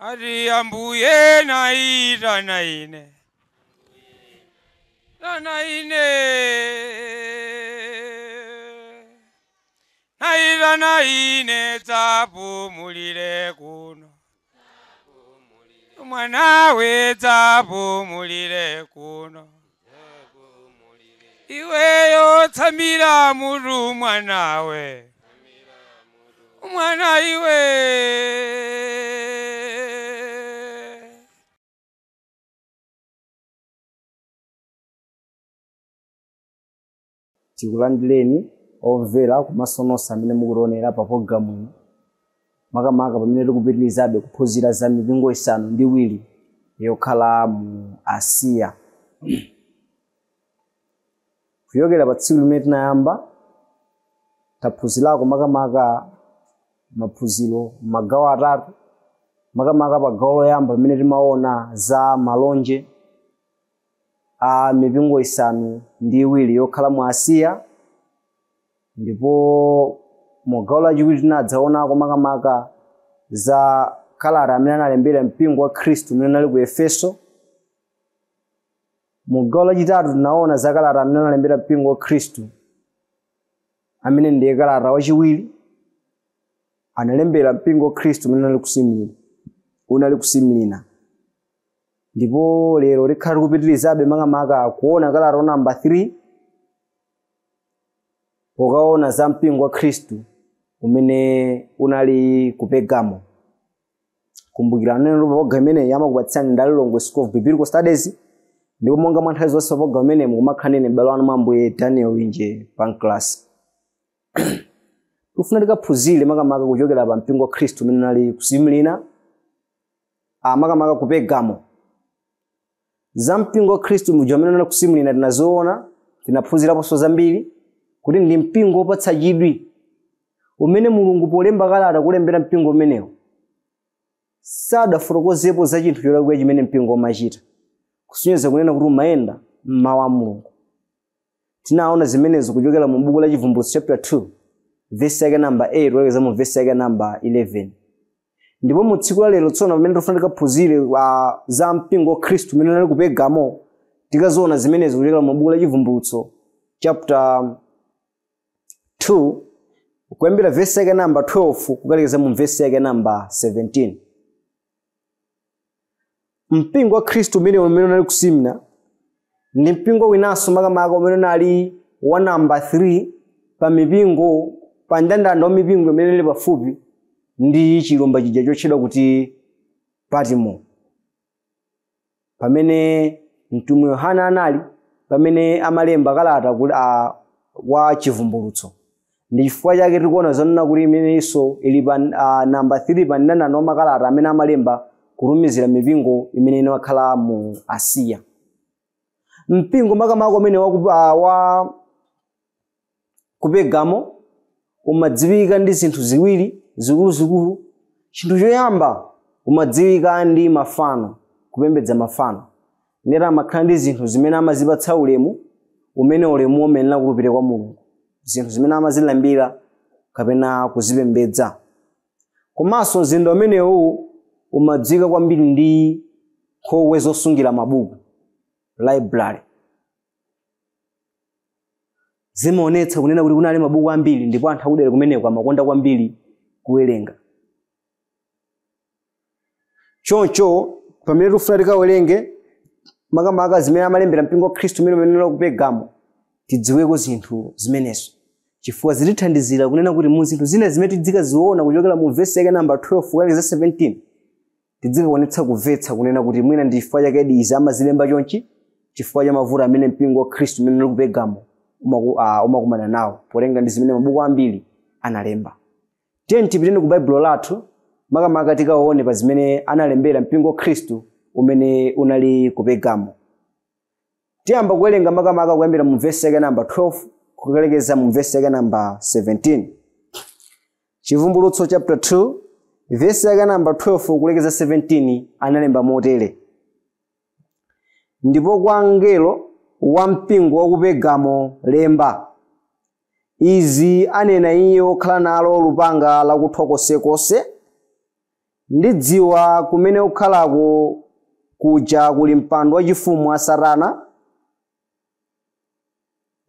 Ati ambuye naitana ine, tana ine, naitana ine, dzapumulire kuno mwanawe, dzapumulire kuno iweyo, tsamira mutu mwanawe, mwana iwe. Tikulandireni omvera komanso nonse amene mukutionera pa pologalamu ino, makamaka pamene tikupitirizabe kuphunzira za mipingo 7 yokhala mu Asiya. Kuyokera pa tsiku limene tinayamba, taphunzirako makamaka maphunziro magawo atatu, makamaka pa gawo loyamba pamene timaona za malonje a mipingo 7 yokhala mu Asiya, ndipo mu gawo lachiwiri tinadzaonako makamaka za kalata amene analembera mpingo wa Khristu umene unali ku Efeso. Mu gawo lachitatu tinaona za kalata amene analembera mpingo wa Khristu amene ndiye kalata wachiwiri analembera mpingo wa Khristu umene unali ku Similina. Ndipo lero tikhala tikupitirizabe makamaka kuona kalata namba 3 pokaona za mpingo wa Khristu umene unali ku Pergamo. Kumbukirani neno pa program imeneyi amakupatsani ndi Lilongwe School of Biblical Studies, ndipo monga mwa nthawi zonse pa program imeneyi mukumakhala nene m'bale wanu mwa Ambuye Daniel Winje Pancras. Tikufuna tikaphunzire makamaka kuchokera pa mpingo wa Khristu umene unali ku Similina, makamaka ku Pergamo. Za mpingo wa Khristu muja umene unali ku Similina tinazoona, tinaphunziraponso zambiri kuti ndi mpingo wopatsa chidwi umene Mulungu polemba kalata kulembera mpingo umenewo sadafotokozepo za chinthu cholakwika chimene mpingo umachita, kusonyeza kunena kuti umayenda mmawu a Mulungu. Tinaona zimenezo kuchokera mu buku la Chivumbulutso chapter 2 verse yake namba 8 kulekeza mu verse yake namba 11. Ndipo mu tsiku la lero tsono pamene tikufuna tikaphunzire za mpingo wa Khristu umene unali ku Pergamo, tikaziona zimenezo kuchokera mu buku la Chivumbulutso chapter 2 kuyambira verse yake namba 12 kukalekeza mu verse yake namba 17. Mpingo wa Khristu umene unali ku Simna ndi mpingo winanso makamaka umene unali wa namba 3 pa mipingo, pa ndandanda wa mipingo imene ili pafupi ndi chilumba chija chotchedwa kuti Patmo, pamene mtumwi Yohana anali pamene amalemba kalata wa Chivumbulutso. Ndi chifukwa chake tikuona zonena kuti imenenso ili pa namba 3 pa ndandanda wa makalata amene amalemba kulumizira mipingo imene inakhala mu Asiya. Mpingo makamaka umene wa ku Pergamo umadziwika ndi zinthu ziwiri zikuluzikulu. Chinthu choyamba, umadziwika ndi mafano, kupembedza mafano. Ndera amakhala ndi zinthu zimene amazipatsa ulemu, umene ulemu umenera kulupira kwa Mulungu, zinthu zimene amazilambira kapena kuzipembedza. Komanso mzinda umenewu umadziwika kwambiri ndi nkhokwe zosungira mabuku, library. Zimaonetsa kunena kuti kunali mabuku ambiri ndipo anthu akudera kumeneko amakonda kwambiri kuwerenga. Choncho pamene tikufuna tikawerenge makamaka zimene amalembera mpingo wa Khristu umene unali ku Pergamo, tidziweko zinthu zimenezo, chifukwa zitithandizira kunena kuti mu zinthu zina zimene tidzikaziona kuchokera mu verse yake namba 12 kukalekeza 17, tidzikaonetsa kumvetsa kunena kuti mwina ndi chifukwa chake izi amazilemba chonchi, chifukwa cha mavuto amene mpingo wa Khristu umene unali ku Pergamo umakumana nawo, potenga ndi zimene mabuku ambiri analemba. Tiyeni tipiteni ku Baibulo lathu makamaka tikaone pa zimene analembera mpingo wa Khristu umene unali ku Pergamo. Tiyamba kuwerenga makamaka kuyambira mu verse yake namba 12 kukalekeza mu verse yake namba 17. Chivumbulutso chapter 2 verse yake namba 12 kulekeza 17 analemba motere: ndipo kwa mngelo wa mpingo wa ku Pergamo lemba, izi anena iye wokhala nalo lupanga lakuthwa konsekonse, Ndidziwa kumene ukhalako, kuja kuli mpando wachifumu wa Satana,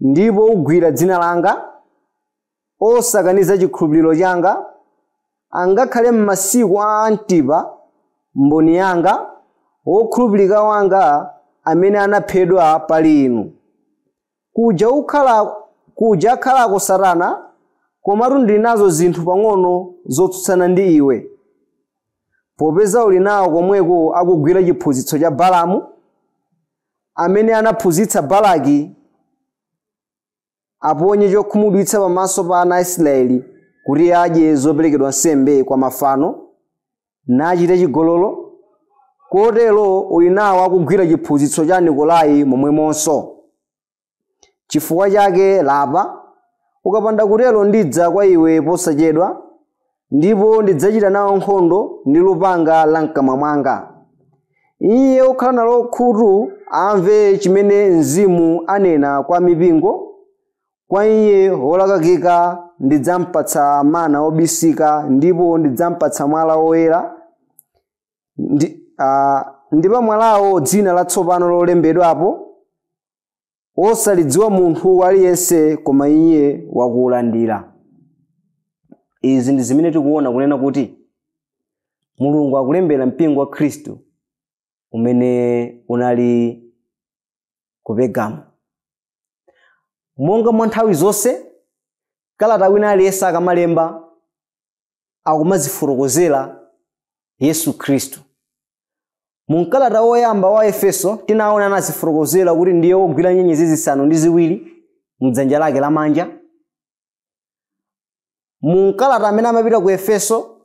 ndipo ugwira dzina langa, osakaniza chikhulupiriro changa, angakhale m'masiku a Antipa mboni yanga, wokhulupirika wanga, amene anaphedwa pali inu. Kuja akhalako Satana, komatu ndili nazo zinthu pang'ono zotsutsana ndi iwe, popeza uli nawo komweko akugwira chiphunzitso cha Balamu, amene anaphunzitsa Balaki aponye chokhumudwitsa pamaso pa ana a Israeli, kuti adye zoperekedwa nsembe kwa mafano, nachite chigololo. Kotero uli nawo akugwira chiphunzitso cha Nikolai momwemonso. Chifukwa chake lapa, ukapanda kutero ndidza kwa iwe posachedwa, ndipo ndidzachita nawo nkhondo ndi lupanga la mkamwa mwanga. Iye wokhala nalo khutu amve chimene Mzimu anena kwa mipingo. Kwa iye wolakakika ndidzampatsa mana obisika, ndipo ndidzampatsa mwala woyera, ndipo mwalawo dzina latsopano lolembedwapo, wosalidziwa munthu aliyense koma iye wakulandira. Izi ndi zimene tikuona kunena kuti Mulungu akulembera mpingo wa Khristu umene unali ku Pergamo. Monga mwa nthawi zonse, kalata wina aliyense akamalemba akumazifotokozera Yesu Khristu. Mu mkalata woyamba wa Efeso tinaona anazifotokozera kuti ndiye wogwira nyenyezi zisanu ndi ziwiri mdzanja lake lamanja. Mu mkalata amene amapita ku Efeso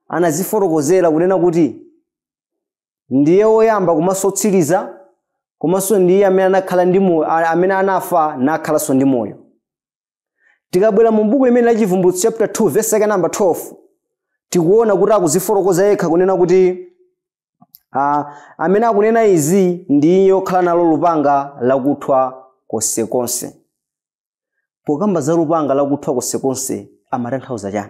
anazifotokozera kunena kuti ndiye woyamba komanso otsiriza, komanso ndiye amene anakhala ndi moyo, amene anafa nakhalanso ndi moyo. Tikabwera mu buku limene la Chivumbulutso chapter 2 verse number 12, tikuona kuti akuzifotokoza yekha kunena kuti amene akunena izi ndiye okhala nalo lupanga lakuthwa konsekonse. Pokamba za lupanga lakuthwa konsekonse amatanthauza chani?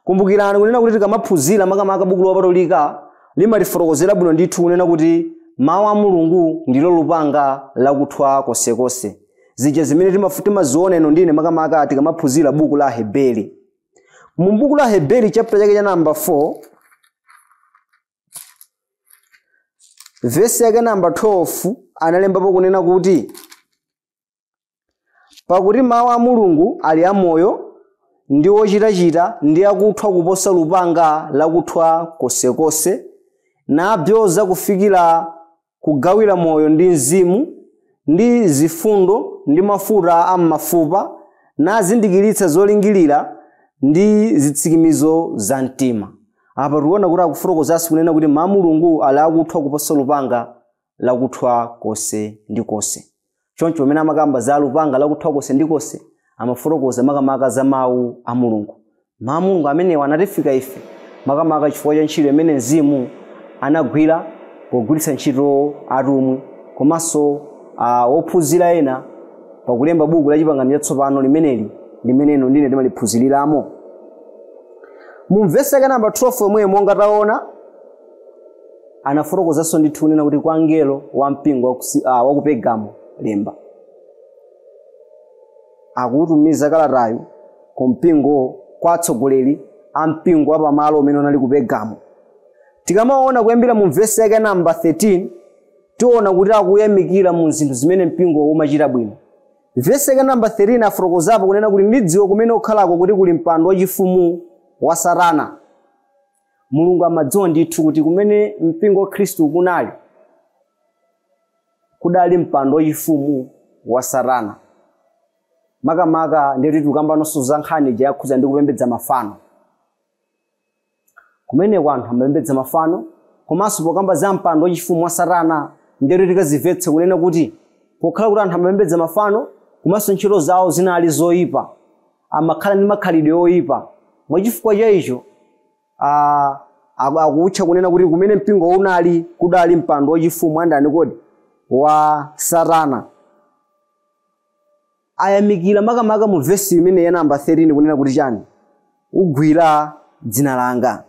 Kumbukirani kunena kuti tikamaphunzira makamaka buku lopatulika limatifotokozera bwino ndithu kunena kuti mawu a Mulungu ndilo lupanga lakuthwa konsekonse. Zija zimene timaziona ino ndine makamaka tikamaphunzira buku la Heberi. Mu buku la Heberi chapter chake cha namba 4 verse yake namba 12 analembapo kunena kuti, pakuti mawu a Mulungu ali amoyo ndi ochitachita ndi akuthwa kuposa lupanga lakuthwa konsekonse, nabyoza kufikira kugawira moyo ndi mzimu ndi zifundo ndi mafuta a m'mafupa, nazindikiritsa zolingirira ndi zitsikimizo za mtima. Apa tikuona kuti akufotokozanso kunena kuti mawu a Mulungu ali akuthwa kuposa lupanga lakuthwa konse ndi konse. Choncho pamene amakamba za lupanga lakuthwa konse ndi konse, amafotokoza makamaka za mawu a Mulungu. Mawu a Mulungu amenewa anatifika ife makamaka chifukwa cha ntchito imene Mzimu anagwira pogwiritsa ntchito atumwi komanso wophunzira ena pakulemba buku la Chipangano Chatsopano limeneli limene ndine timaliphunziriramo. Mu vesi yake namba 12 yomwe monga taona anafotokozanso ndithu kunena kuti kwa mngelo wa mpingo wa ku Pergamo lemba. Akutumiza kalatayo ku mpingo kwa atsogoleri a mpingo wa pamalo umene unali ku Pergamo. Tikamaona kuyambira mu vesi yake namba 13 tiona kuti akuyamikira mu zinthu zimene mpingo umachita bwino. Vesi yake namba 13 afotokozapo kunena kuti ndidziwa kumene ukhalako kuti kuli mpando wachifumu wa Satana. Mulungu amadziwa ndithu kuti kumene mpingo wa Khristu kunali kudali mpando wachifumu wa Satana. Makamaka ndiye tikamba nonso za nkhani ija yakhuza ndi kupembedza mafano. Kumeneko anthu amapembedza mafano, komanso pokamba za mpando wachifumu wa Satana ndiye tikazimvetse kunena kuti pokhala kuti anthu amapembedza mafano komanso ntchito zawo zinali zoyipa, amakhala ndi makhalidwe oyipa. Mwachifukwa cha icho akutcha kunena kuti kumene mpingo unali kudali mpando wachifumu andani kodi wa Satana. Ayamikira makamaka mu vesi imene ya namba 13 kunena kuti chani, ugwira dzina langa.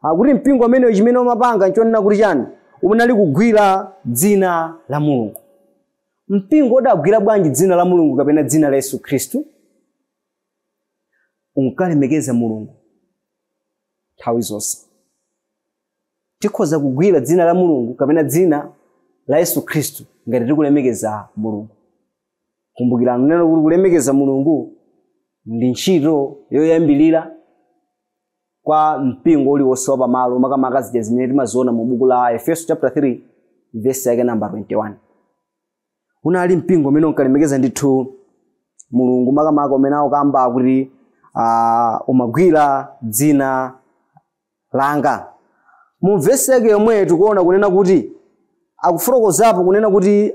Akuti mpingo amene chimene umapanga nchonena kuti chani? Unali kugwira dzina la Mulungu. Mpingo udagwira bwanji dzina la Mulungu kapena dzina la Yesu Khristu? Unkalemekeza Mulungu nthawi zonse. Tikhoza kugwira dzina la Mulungu kapena dzina la Yesu Khristu ngati tikulemekeza Mulungu. Kumbukirani neno kuti kulemekeza Mulungu ndi ntchito yoyambilira kwa mpingo uliwonse wa pamalo, makamaka zija zimene timaziona mu buku la Efeso chapter 3 verse yake namba 21. Unali mpingo umene unkalemekeza ndithu Mulungu, makamaka umene akukamba kuti umagwira dzina langa. Mu verse yake yomwe tikuona kunena kuti akufotokozapo kunena kuti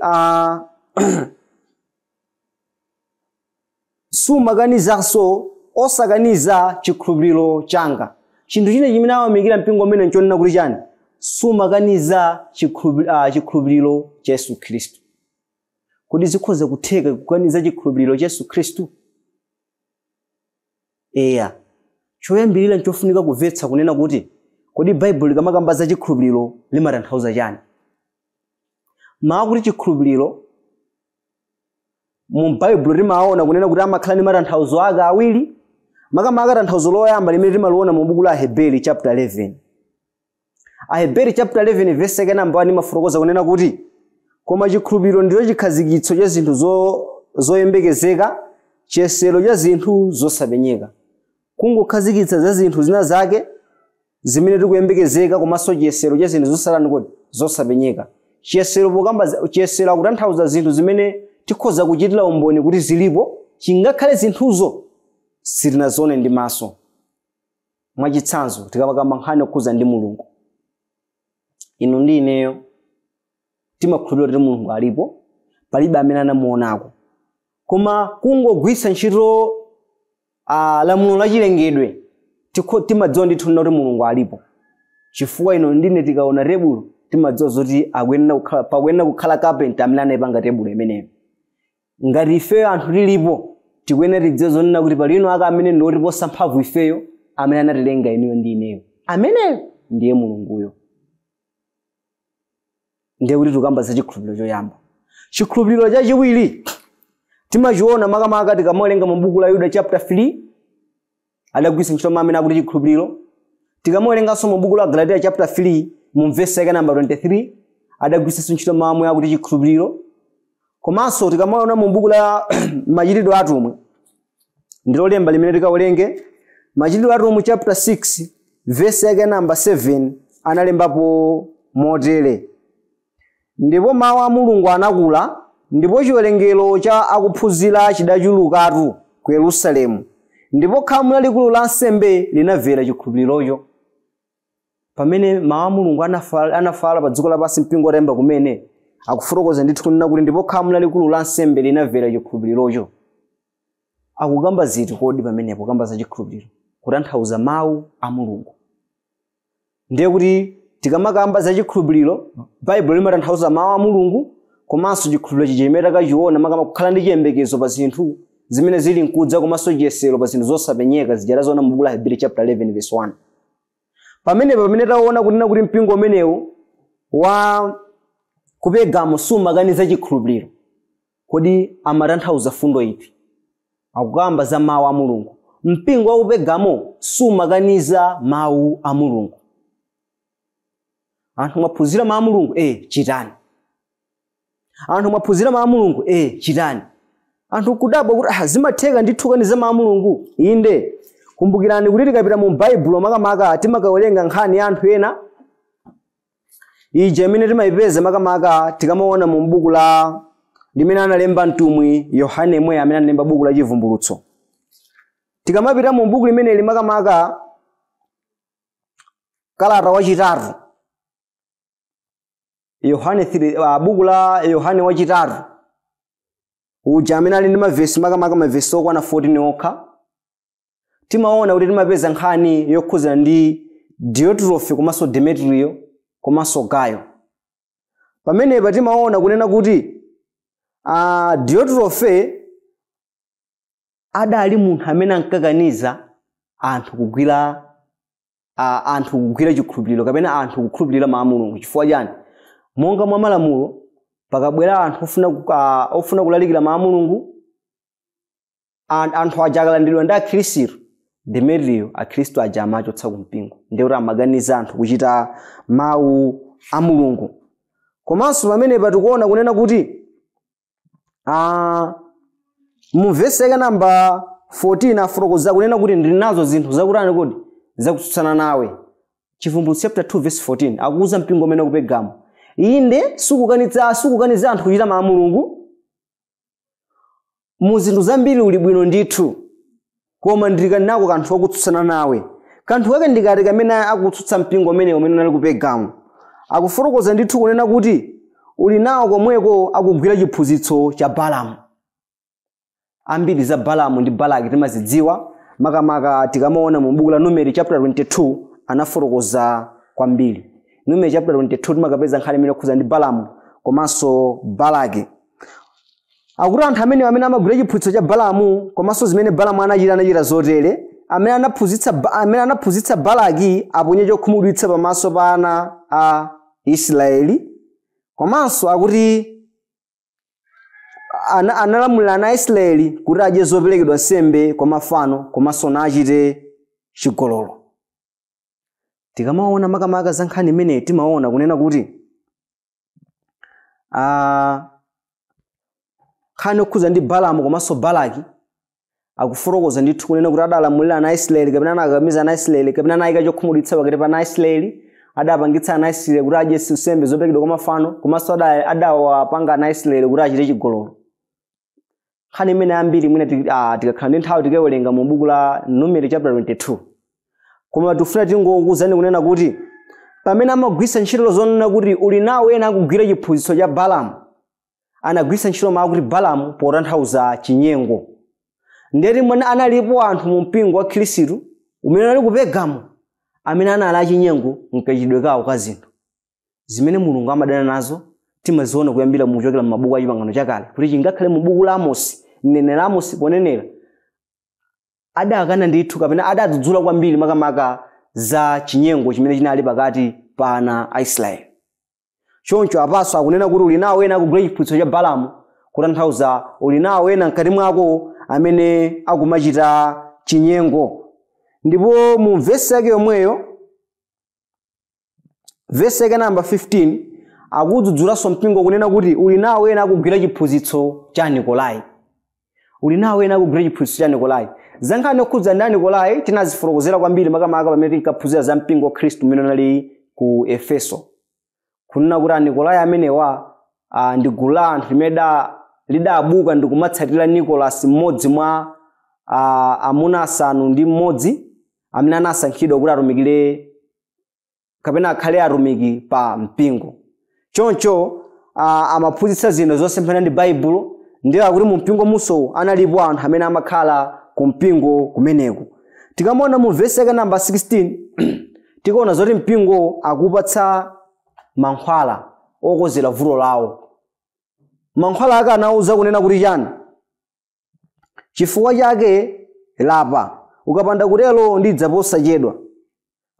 sumakanizanso osakaniza chikhulupiriro changa. Chinthu chine chimene awamikira mpingo umene nchonena kuti chani? Sumakaniza chikhulupiriro cha Yesu Khristu. Kodi zikhoza kutheka kukaniza chikhulupiriro cha Yesu Khristu? Eya. Choyambirira nchofunika kumvetsa kunena kuti kodi Baibulo likamakamba za chikhulupiriro limatanthauza chani? Mawu kuti chikhulupiriro mu Baibulo timaona kunena kuti amakhala ndi matanthauzo ake awiri. Makamaka tanthauzo loyamba limene timaliona mu buku la Aheberi chapter 11. Aheberi chapter 11 verse yake namba 1 imafotokoza kunena kuti koma chikhulupiriro ndicho chikhazikitso cha zinthu zoyembekezeka, chiyesero cha zinthu zosapenyeka. Kungokhazikitsa za zinthu zina zake zimene tikuyembekezeka, komanso chiyesero cha zinthu zosalani kodi zosapenyeka. Chiyesero pokamba chiyesero akutanthauza zinthu zimene tikhoza kuchitira umboni kuti zilipo, chingakhale zinthuzo sitinazione ndi maso. Mwachitsanzo, tikamakamba nkhani yokhuza ndi Mulungu, inu ndi ineyo timakhulupirira kuti Mulungu alipo, palibe amene anamuonako. Koma kungogwiritsa ntchito lamulo la chilengedwe, timadziwa ndithu kuti Mulungu alipo, chifukwa ino ndine tikaona tebulo timadziwa zoti pakuyenera kukhala carpenter amene anayipanga tebulo imeneyo. Ngati ifeyo anthu tilipo, tikuyenera tidziwe zonena kuti pali ino aka amene ndi otiposa mphamvu ifeyo, amene anatilenga inuyo ndi ineyo, ameneyo ndiye Mulunguyo. Ndiye kuti tikamba za chikhulupiriro choyamba. Chikhulupiriro chachiwiri timachiona makamaka tikamawerenga mu buku la Yuda chapter 3, adagwiritsa ntchito mawu amene akuti chikhulupiriro. Tikamawerenganso mu buku la Galatia chapter 3 mu verse yake namba 23, adagwiritsanso ntchito mawu akuti chikhulupiriro. Komanso tikamaona mu buku la Machitidwe Atumwi, ndilo lemba limene tikawerenge, Machitidwe Atumwi chapter 6 verse yake namba 7, analembapo motere: ndipo mawu a Mulungu anakula, ndipo chiwerengero cha akuphunzira chidachulukatu ku Yerusalemu, ndipo khamu lalikulu la ansembe linamvera chikhulupirirocho. Pamene mawu a Mulungu anafala pa dziko lapansi mpingo utayamba kumene, akufotokoza ndithu kunena kuti ndipo khamu lalikulu la ansembe linamvera chikhulupirirocho. Akukamba ziti kodi pamenepo? Kukamba za chikhulupiriro, kutanthauza mawu a Mulungu. Ndiye kuti tikamakamba za chikhulupiriro, Baibulo limatanthauza mawu a Mulungu, komanso chikhulupiriro chimene takachiona makama kukhala ndi chiyembekezo pa zinthu zimene zili nkudza, komanso chiyesero pa zinthu zosapenyeka zija taziona mu buku la Aheberi chapter 11 verse 1. Pamenepo pamene taona kunena kuti mpingo umenewu wa ku Pergamo sumakaniza chikhulupiriro, kodi amatanthauza fundo ipi? Akukamba za mawu a Mulungu. Mpingo wa ku Pergamo sumakaniza mawu a Mulungu. Anthu mwaphunzira mawu a Mulungu, chitani. Anthu mwaphunzira mawu a Mulungu, chitani. Anthu kudabwa kuti zimatheka ndithu kaniza mawu a Mulungu. Inde, kumbukirani kuti tikapita mu Baibulo makamaka timakawerenga nkhani ya anthu ena ija imene timayipeza makamaka tikamaona mu buku la limene analemba mtumwi Yohane mwe amene analemba buku la Chivumbulutso. Tikamapita mu buku limeneli makamaka kalata wachitatu, Yohane 3, buku la Yohane wachitatu uja amene ali ndi mavesi makamaka mavesi okwana 14 okha, timaona kuti timapeza nkhani yokhuzana ndi Diotrofe komanso Demetrio komanso Gayo. Pamenepa timaona kunena kuti Diotrofe adali munthu amene ankakaniza anthu kugwira anthu kugwira chikhulupiriro kapena anthu kukhulupirira mawu a Mulungu. Chifukwa chani? Monga mwa malamulo, pakabwera anthu ofuna kulalikira mawu a Mulungu, anthu aja akalandiridwa ndi akhristu, Demetriyo akhristu aja amachotsa kumpingo, ndiye kuti amaganiza anthu kuchita mawu a Mulungu. Komanso pamenepa tikuona kunena kuti mu vesi yake namba 14 afotokoza kunena kuti ndili nazo zinthu zakutani kodi zakutsutsana nawe. Chivumbulutso chapter 2 verse 14 akuuza mpingo umene ku Pergamo, inde sukukaniza anthu kuchita mawu a Mulungu, mu zinthu zambiri uli bwino ndithu, koma ndili nako kanthu kakutsutsana nawe. Kanthu kake ndikati kamene akutsutsa mpingo umene unali ku Pergamo. Akufotokoza ndithu kunena kuti uli nawo komweko akugwira chiphunzitso cha Balamu. Ambiri za Balamu ndi Balaki timazidziwa, makamaka tikamaona mu buku la Numeri chapter 22 anafotokoza kwambiri. Numeri chapter 22 timakapeza nkhani imene ikukhuza ndi Balamu komanso Balaki. Akuti anthu amene amagwira chiphunzitso cha Balamu komanso zimene Balamu anachita zotere, amene anaphunzitsa Balaki aponye chokhumudwitsa pamaso pa ana a Israeli. Komanso akuti analamulira ana a Israeli kuti adye zoperekedwa nsembe kwa mafano komanso nachite chigololo. Tikamaona makamaka za nkhani imeneyi timaona kunena kuti nkhani yokhuza ndi Balamu komanso Balaki akufotokoza ndithu kunena kuti adalamulira ana a Israeli kapena anakakamiza ana a Israeli kapena anayika chokhumudwitsa pakati pa ana a Israeli, adapangitsa ana a Israeli kuti adye nsembe zoperekedwa kwa mafano komanso adawapanga ana a Israeli kuti achite chigololo. Nkhani imene ambiri mwina tikakhala ndi nthawi tikawerenga mu buku la Numeri chapter 22. Koma tifuna tingokuwuzani kunena kuti pamene amagwiritsa ntchito zonena kuti uli nawo ena akugwira chiphunzitso cha Balamu, anagwiritsa ntchito mawu kuti Balamu potanthauza chinyengo. Ndeti mwene analipo anthu mu mpingo wa Khristu umene anali ku Pergamo amene anali achinyengo mkachitidwe kawo ka zinthu zimene Mulungu amadana nazo. Timaziona kuyambira mukuchokera m'mabuku a Chipangano Chakale kuti chingakhale mu buku la Amosi, mneneri Amosi ponenera adakana ndithu kapena adadzudzula kwambiri makamaka za chinyengo chimene chinali pakati pa ana a Israeli. Choncho apaso akunena kuti uli nawo ena akugwira chiphunzitso cha Balamu, kutanthauza uli nawo ena mkati mwako amene akumachita chinyengo. Ndipo mu vesi yake yomweyo, vesi yake namba 15, akudzudzulanso mpingo kunena kuti uli nawo ena akugwira chiphunzitso cha Nikolai. Uli nawo ena akugwira chiphunzitso cha Nikolai. Za nkhani yokhudza ndi Nikolai tinazifotokozera kwambiri makamaka pamene tinkaphunzira za mpingo wa Khristu umene unali ku Efeso. Kunena kuti Nikolai amenewa ndi gulu la anthu limene lidabuka ndi kumatsatira Nikolasi, mmodzi mwa amuna 6 amene anasankhidwa kuti atumikire kapena akhale atumiki pa mpingo. Choncho amaphunzitsa zinthu zosemphana ndi Baibulo, ndiye akuti mu mpingo muso analipo anthu amene amakhala ku mpingo kumeneko. Tikamaona mu vesi yake namba 16 tikuona zoti mpingo akupatsa mankhwala okozera vuto lawo. Mankhwala ake anawuza kunena kuti chani? Chifukwa chake lapa, ukapanda kutero ndidzaposachedwa.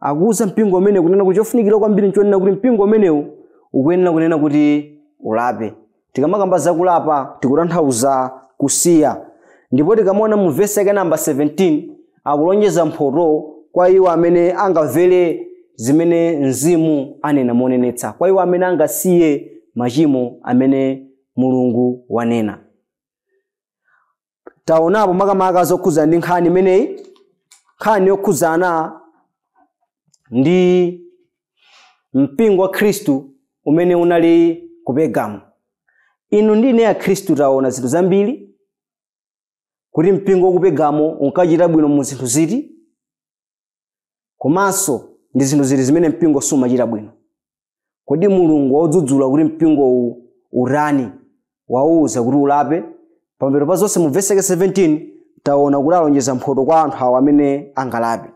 Akuwuza mpingo umene kunena kuti chofunikira kwambiri nchonena kuti mpingo umenewu ukuyenera kunena kuti ulape. Tikamakamba zakulapa tikutanthauza kusiya. Ndipo tikamaona mu vesi yake namba 17 akulonjeza mphoto kwa iwo amene angamvere zimene mzimu anena monenetsa, kwa iwo amene angasiye machimo amene Mulungu wanena. Taonapo makamaka zokhuza ndi nkhani imeneyi, nkhani yokhuzana ndi mpingo wa Khristu umene unali ku Pergamo. Inu ndi ine Akhristu taona zinthu zambiri kuti mpingo wa ku Pergamo unkachita bwino mu zinthu ziti, komanso ndi zinthu ziti zimene mpingo sumachita bwino. Kodi Mulungu waudzudzula kuti mpingo urani, wauza kuti ulape? Pamapeto pa zonse mu vesi 17 taona kuti alonjeza mphoto kwa anthu awo amene angalape.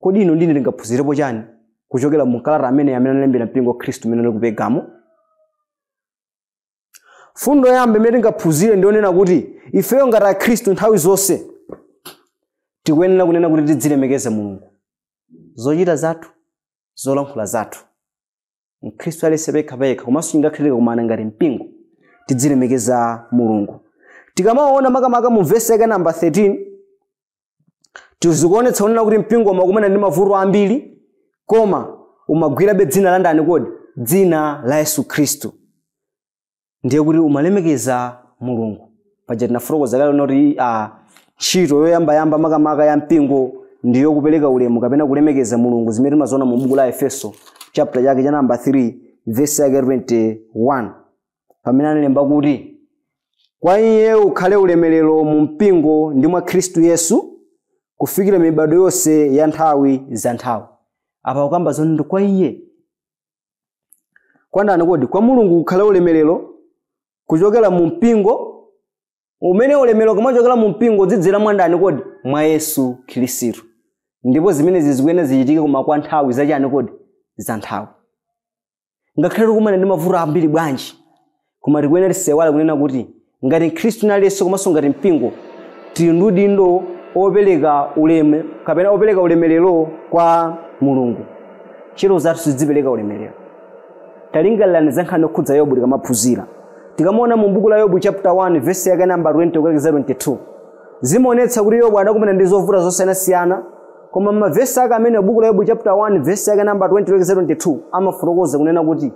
Kodi inu ndine ndingaphunzirepo chani kuchokera mu kalata amene analembera mpingo wa Khristu umene unali ku Pergamo? Fundo yoyamba imene tingaphunzire ndionena kuti ifeyo ngati Akhristu nthawi zonse tikuyenera kunena kuti tidzilemekeza Mulungu. Zochita zathu, zolankhula zathu, mkhristu aliyense payekha payekha komanso chingakhale kumana ngati mpingo, tidzilemekeza Mulungu. Tikamaona makamaka mu vesi yake namba 13, tizikuonetsa kunena kuti mpingo umakumana ndi mavuto ambiri, koma umagwirabe dzina la ndani kodi? Dzina la Yesu Khristu. Ndiye kuti umalemekeza Mulungu. Paja tinafotokoza kale kuti ntchito yoyambayamba makamaka ya mpingo ndiyo kupereka ulemu kapena kulemekeza Mulungu, zimene timaziona mu buku la Efeso chapter chake cha namba 3 verse yake 21, pamene analemba kuti kwa iye ukhale ulemerero mu mpingo ndi mwa Khristu Yesu kufikira mibado yonse ya nthawi za nthawi. Apa kukamba zoni ndi kwa iye, kwa ndani kodi? Kwa Mulungu ukhale ulemerero kuchokera mu mpingo, umene ulemerero kumachokera mu mpingo udzidzera mwa ndani kodi? Mwa Yesu Khristu. Ndipo zimenezi zikuyenera zichitike koma kwa nthawi zachani kodi? Za nthawi. Ngakhale tikumana ndi mavuto ambiri bwanji, koma tikuyenera tisewale kunena kuti ngati Khristu nalenso komanso ngati mpingo tili ndi udindo opereka ulemu kapena opereka ulemerero kwa Mulungu. Ntchito zathu zidzipereka ulemerero. Talingalirani za nkhani yokhudza Yobu tikamaphunzira. Tikamaona mu buku la Yobu chapter 1 verse yake namba 20 kulekeza 22, zimaonetsa kuti Yobu adakumana ndi zovuta zosiyanasiyana, koma mavesi ake amene buku la Yobu chapter 1 verse yake namba 20 kulekeza 22 amafotokoza kunena kuti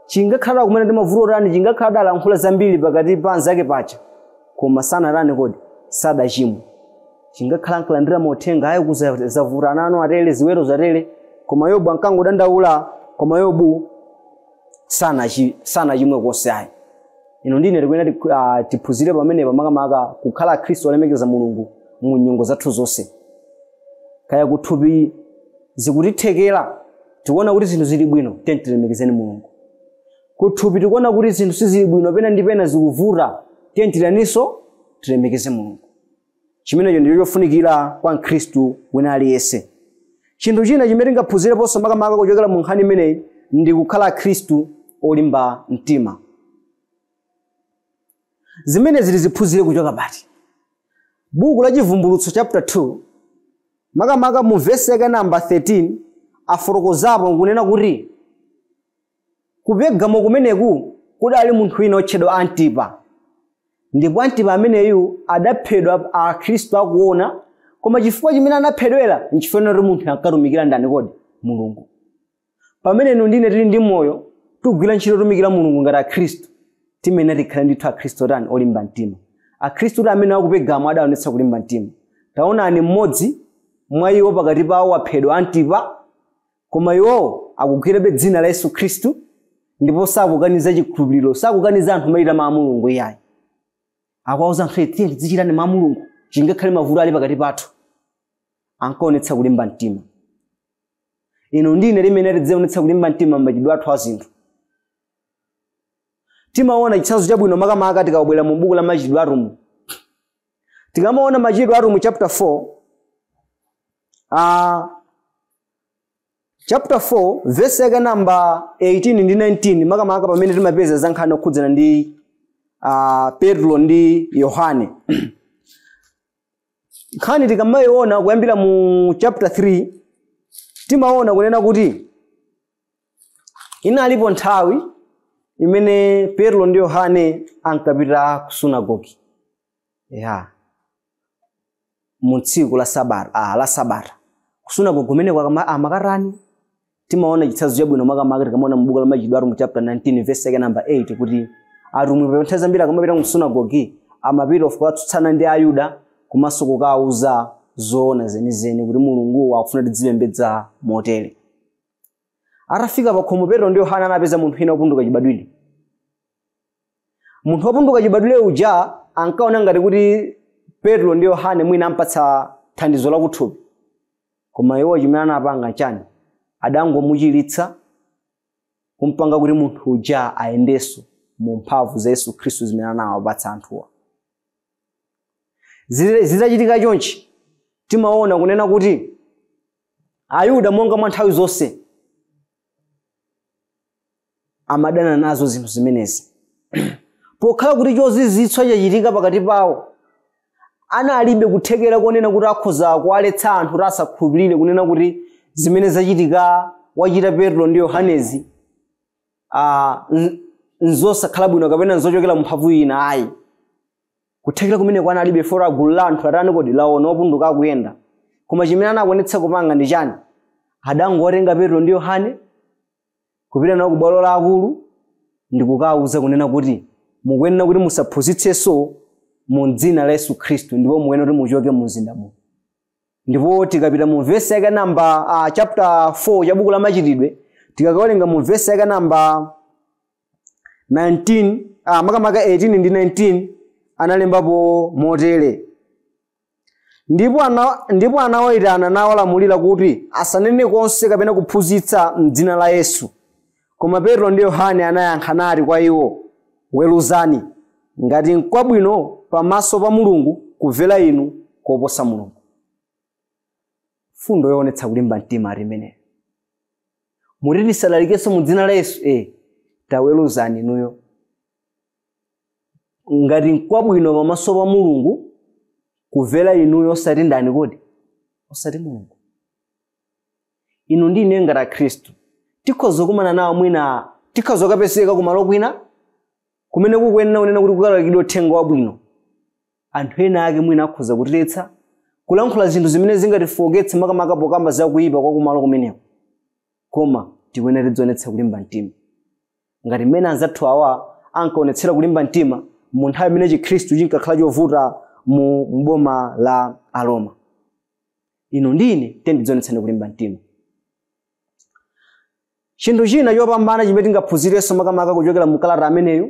chingakhala kumene ndi mavuto otani, chingakhala adalankhula zambiri pakati pa anzake pacha, koma sanatani kodi? Sadachimwa. Chingakhala nkulandira mauthenga ayi kuzavuta anano atere, ziweto zatere, koma Yobu ankangodandaula, koma Yobu sanachimwe konse ayi. Ino ndine tikuyenera tiphunzire pamenepa makamaka kukhala Khristu olemekeza Mulungu mu nyengo zathu zonse. Kaya kuthupi zikutithekera, tikuona kuti zinthu zili bwino, tiyeni tilemekezeni Mulungu. Kuthupi tikuona kuti zinthu sizili bwino, pena ndi pena zikuvuta, tiyeni tiraninso tilemekeze Mulungu. Chimenecho ndicho chofunikira kwa Mkhristu wina aliyense. Chinthu china chimene tingaphunzireponso makamaka kuchokera mu nkhani imeneyi ndi kukhala Khristu olimba mtima. Zimenezi tiziphunzire kuchoka pati? Buku la Chivumbulutso chapter 2 makamaka mu vesi yake namba 13 afotokozapo nkunena kuti ku Pergamo kumeneku kudali munthu wina otchedwa Antipa, ndipo Antipa ameneyu adaphedwa Akhristu akuona, koma chifukwa chimene anaphedwera nchifukwa kuti munthu ankatumikira ndani kodi? Mulungu. Pamene inu ndine tili ndi moyo tigwira ntchito tumikira Mulungu ngati Akhristu, timene tikhale ndithu Akhristu otani? Olimba mtima. Akhristu amene aku Pergamo adaonetsa kulimba mtima. Taonani mmodzi mwa iwo pakati pawo waphedwa Antipa, koma iwowo akugwirabe dzina la Yesu Khristu ndipo sakukaniza chikhulupiriro, sakukaniza anthu mayita ma Mulungu iyayi. Akuwauza anthu tiyeni tizichitani ma Mulungu, chingakhale mavuto ali pakati pathu. Ankaonetsa kulimba mtima. Inu ndine limene tidzionetsa kulimba mtima m'machitidwe athu a zinthu. Timaona chitsanzo chabwino makamaka tikabwera mu buku la Machitidwe Atumwi. Tikamaona Machitidwe Atumwi chapter 4, chapter 4 verse yake namba 18 ndi 19, makamaka pamene timapeza za nkhani yokhudzana ndi Petro ndi Yohane. Nkhani tikamayiona kuyambira mu chapter 3, timaona kunena kuti inalipo nthawi imene Petro ndi Yohane ankapita ku sunagoge ya mu tsiku la sabata, la sabata. Ku sunagoge kumeneko amakatani? Timaona chitsanzo chabwino makamaka tikamaona mu buku la Machitidwe Atumwi chapter 19 verse yake namba 8 kuti atumwi pa nthawi zambiri akamapita ku sunagoge amapita kukatsutsana ndi Ayuda komanso kukawauza zoona zenizeni kuti Mulungu akufuna tidzipembedza motere. Atafika pa khomo, Petro ndi Yohane anapeza munthu wina wopunduka chibadwire. Munthu wopunduka chibadwire uja ankaona ngati kuti Petro ndi Yohane mwina ampatsa thandizo lakuthupi, koma iwo chimene anapanga chani? Adangomuchiritsa, kumpanga kuti munthu uja ayendenso mu mphamvu za Yesu Khristu zimene anawapatsa anthuwa. Zitachitika chonchi, timaona kunena kuti Ayuda monga mwa nthawi zonse amadana nazo zinthu zimenezi. Pokhala kuti chozizwitsa chachitika pakati pawo, Analibe kuthekera konena kuti akhoza kuwaletsa anthu kuti asakhulupirire kunena kuti zimene zachitika wachita Petro ndi Yohanezi nzosakhala bwino kapena nzochokera mphamvu ina ayi. Kuthekera kumeneko analibe fora gulu la anthu atani kodi laona opunduka akuyenda. Koma chimene anakwanitsa kupanga ndi chani? Adangotenga Petro ndi Yohane kupita nawo ku bwalo la akulu ndi kukawuza kunena kuti mukuyenera kuti musaphunzitsenso mu dzina la Yesu Khristu ndipo mukuyenera kuti muchoke mu mzinda muno. Ndipo tikapita mu vesi yake namba chapter 4 cha buku la Machitidwe, tikakawerenga mu vesi yake namba 19 makamaka 18 ndi 19 analembapo motere: ndipo anawayitana nawalamulira kuti asanene konse kapena kuphunzitsa m'dzina la Yesu. Koma Petro ndi Yohane anayankha nati kwa iwo, weruzani ngati n'kwabwino pamaso pa Mulungu kumvera inu koposa Mulungu. Fundo yoonetsa kulimba mtima ali imeneyo. Muti tisalalikenso mu dzina la Yesu, taweruzani inuyo ngati n'kwabwino pamaso pa Mulungu kumvera inuyo osati ndani kodi? Osati Mulungu. Inu ndi ine ngati Akhristu tikhoza kumana nawo mwina, tikhoza kapeseka kumalo kwina kumene kukuyenera kunena kuti kukalalikidwe uthenga wabwino. Anthu ena ake mwina akhoza kutiletsa kulankhula zinthu zimene zingatifowoketse makamaka pokamba zakuyipa kwa kumalo kumeneko. Koma tikuyenera tidzionetsa kulimba mtima ngati mmene anzathu awa ankaonetsera kulimba mtima mu nthawi imene Chikhristu chinkakhala chovuta mu boma la Aroma. Inu ndi ine tidzionetseni kulimba mtima. Chinthu china chopambana chimene tingaphunzirenso makamaka kuchokera mu kalata ameneyo,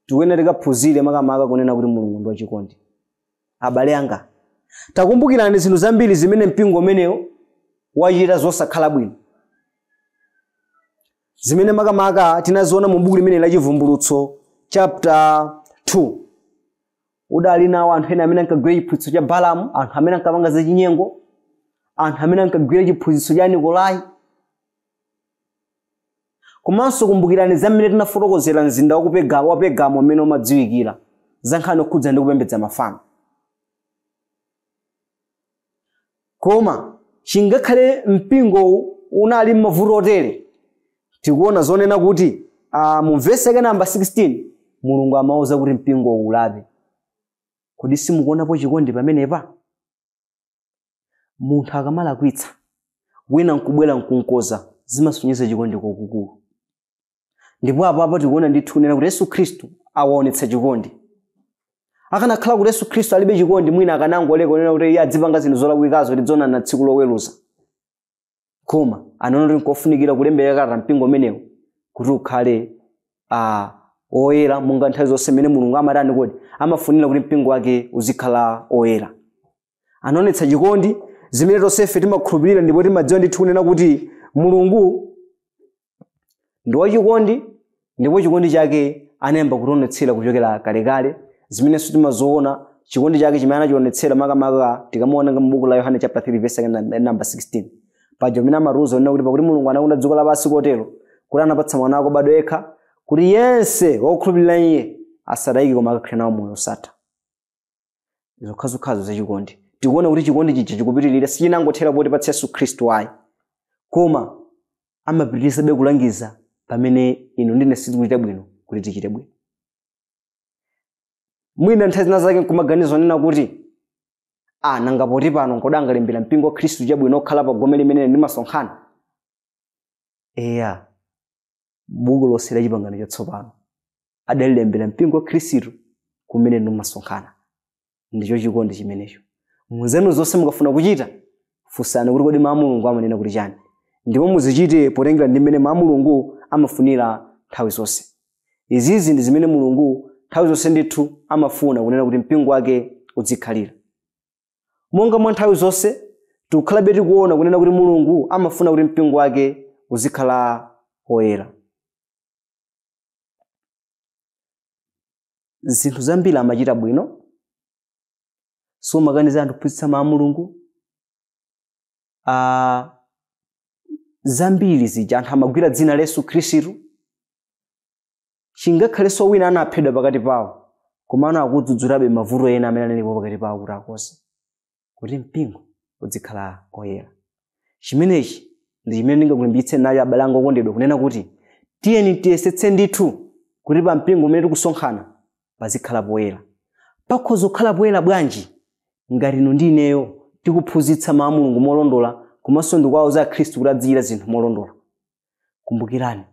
tikuyenera tikaphunzire makamaka kunena kuti Mulungu ndi wachikondi. Abale anga, takumbukirani zinthu zambiri zimene mpingo umenewo wachita zosakhala bwino, zimene makamaka tinaziona mu buku limene la Chivumbulutso chapter 2. Udali nawo anthu ena amene ankagwira chiphunzitso cha Balamu, anthu amene ankapanga zachinyengo, anthu amene ankagwira chiphunzitso cha Nikolai. Komanso kumbukirani zamene tinafotokozera mzinda wa Pegamo umene umadziwikira za nkhani yokhudza ndi kupembedza mafano. Koma chingakhale mpingo unali m'mavuto otere, tikuona zonena kuti mu vesi yake namba 16 Mulungu amauza kuti mpingo ulape. Kodi simukuonapo chikondi pamenepa? Munthu akamalakwitsa wina nkubwera nkunkoza, zimasonyeza chikondi kwakukulu. Ndipo apapo tikuona ndithu kunena kuti Yesu Khristu awaonetsa chikondi. Akanakhala kuti Yesu Khristu alibe chikondi, mwina akanangoleka kunena kuti iye adzipanga zinthu zolakwikazo tidzonana tsiku loweruza. Koma anaona kuti nkofunikira kulembera kalata mpingo umenewu kuti ukhale oyera monga nthawi zonse mmene Mulungu amatani kodi amafunira kuti mpingo wake uzikhala oyera. Anaonetsa chikondi zimene tonsefe timakhulupirira ndipo timadziwa ndithu kunena kuti Mulungu ndi wachikondi, ndipo chikondi chake anayamba kutionetsera kuchokera kalekale, zimenenso timazoona chikondi chake chimene anachionetsera makamaka tikamuona m'buku la Yohane chapter 3 verse number 16. Paja pamene amatiuza kunena kuti pakuti Mulungu anakonda dziko lapansi kotero kuti anapatsa mwana wake wobadwa yekha kuti yense wokhulupirira iye asatayike koma akakhale nawo moyo osatha. Zokhazokhazo zachikondi. Tikuona kuti chikondi chija chikupitirira, sichinangothera potipatsa Yesu Khristu ayi, koma amapitirizabe kulangiza pamene inu ndine sitikuchita bwino kuti tichite bwino. Mwina nthawi zina zake nkumaganizo nena kuti nanga poti pano nkodangalembera mpingo wa Khristu chabwino okhala pa gome limene ndimasonkhana. Eya, buku lonse la Chipangano Chatsopano adalilembera mpingo wa Khristu kumene ndimasonkhana. Ndicho chikondi chimenecho. Muzenu zonse mukafuna kuchita, funsani kuti kodi mawu a Mulungu amanena kuti chani, ndipo muzichite potengera ndi mmene mawu a Mulungu amafunira nthawi zonse. Izizi ndi zimene Mulungu nthawi zonse ndithu amafuna kunena kuti mpingo wake uzikhalira. Monga mwa nthawi zonse tikukhalabe tikuona kunena kuti Mulungu amafuna kuti mpingo wake uzikhala oyera. Zinthu zambiri amachita bwino, somakaniza anthu kuphunzitsa mawu a Mulungu. Zambiri zija anthu amagwira dzina la Yesu Khristu, chingakhalenso wina anaphedwa pakati pawo, Komano akudzudzulabe mavuto ena amene analipo pakati pawo kuti akonze kuti mpingo uzikhala oyera. Chimenechi ndi chimene ndingakulimbikitse nayo abale anga okondedwa, kunena kuti tiyeni tiyesetse ndithu kuti pa mpingo umene tikusonkhana pazikhala poyera. Pakhoza kukhala poyera bwanji ngati inu ndi ineyo tikuphunzitsa mawu a Mulungu molondola, komanso ndikuwauza Khristu kuti adzichita zinthu molondola? Kumbukirani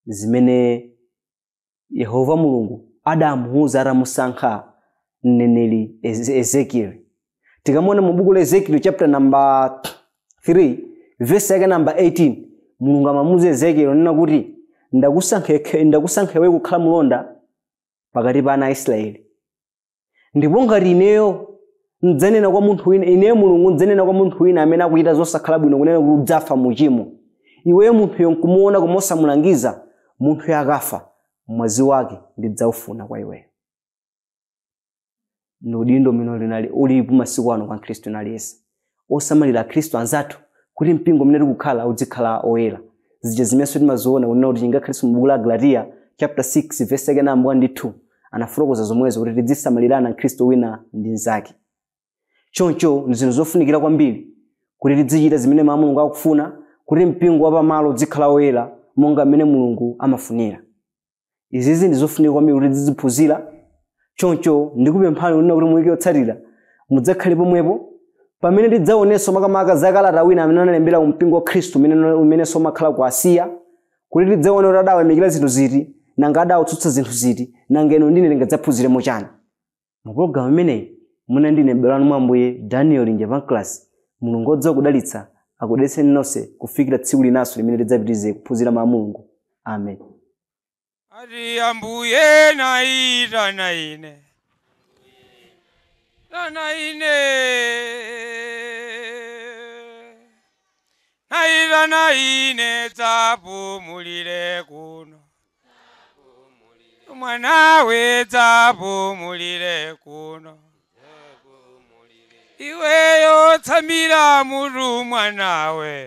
zimene Yehova Mulungu adamuwuza atamusankha mneneri Ezekiel. Tikamuona mu buku la Ezekiel chapter number 3 verse yake number 18, Mulungu amamuwuza Ezekiel nena kuti ndakusankha iwe kukhala mlonda pakati pa ana a Israeli, ndipo ngati ineyo ndzanena kwa munthu wina, ineyo Mulungu ndzanena kwa munthu wina amene akuchita zosakhala bwino, kunena kuti udzafa muchimo, iweyo munthuyo nkumuona koma osamulangiza, munthuyo akafa mwazi wake ndidzaufuna kwa iweyo. Ndi udindo umene ulipo masiku ano kwa Khristu aliyense, osamalira Khristu anzathu kuti mpingo umene tikukhala uzikhala oyera. Zija zimenso timaziona kunena kuti chingakhaliso mu buku la Galatiya chapter 6 verse yake namba 1 ndi 2 anafotokoza zomwezo kuti tidzisamalirana Khristu wina ndi mnzake. Choncho ndi zinthu zofunikira kwambiri kuti tidzichita zimene mawu a Mulungu akufuna, kuti mpingo wapamalo uzikhala oyera monga mmene Mulungu amafunira. Izizi ndi zofunika kwambiri kuti tiziphunzira. Choncho ndikupemphani kunena kuti muwiki yotsatira mudzakhale pomwepo pamene tidzaonenso makamaka za kalata wina amene analembera ku mpingo wa Khristu umenenso umakhala ku Asiya, kuti tidzaone kuti adawayamikira zinthu ziti, nanga adawutsutsa zinthu ziti, nanga inu ndine tingadzaphunziremo chani. Mu pologalamu imeneyi muna ndine m'bale wanu mwa Ambuye Daniel Njepanclas. Mulungu odziwa kudalitsa akudalitseni nonse kufikira tsiku linanso limene tidzapitirize kuphunzira mawu a Mulungu. Amen. Ati Ambuye naitana ine, tana ine, naitana ine, dzapumulire kuno, mwanawe dzapumulire kuno, iweyo tsamira mutu mwanawe.